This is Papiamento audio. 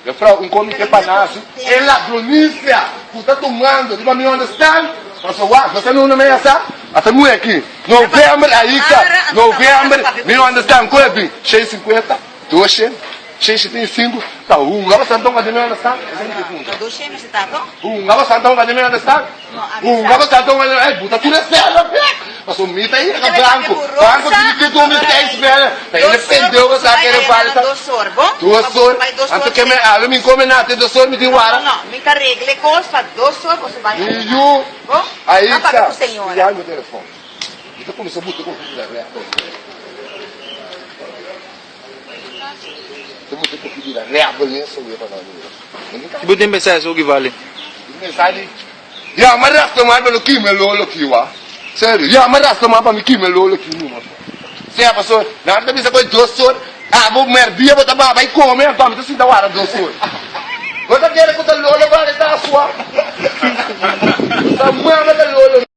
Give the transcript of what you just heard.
Juffrouw, un komi ke panasu e ladronisia ku ta tumando riba mi understand? Paso wak, nos ta nuna meya sa? Ata muhe aki, november ayika, november, mi understand, ku e bin? Shei sinkuenta, doshen, shei shetenta i sinku, ta hunga bastante hunga den mi understand? Hunga bastante hunga den mi understand? Hunga bastante hunga den, ey, buta tur e sèlda bek! Paso mi ta yega banco, banco tin ki duna mi seis bel, ta hende pendeho ku sa kere falta. Dos or, anto ke mi alo mi come na te dos or mi tin wara. Mi yu, Aixa, mi yama mi telefon. Mi ta kuminsa buta kofi bira rebel. Mi ta buta kofi bira rebel mes awe pa nan mira. Bo tin pensa esaki vale? Mi pensa di. Ya mi a rasta man pa no kima e lolo aki wa. Serio, ya mi a rasta man pa mi kima e lolo aki numa. Sea pasobra nan ta bisa ku e dosor, abo merdia bo ta baba i kome anto ami ta sinta wara dosor. Bo ta kere ku ta lolo bale ta asua? Bo ta mama ta lolo.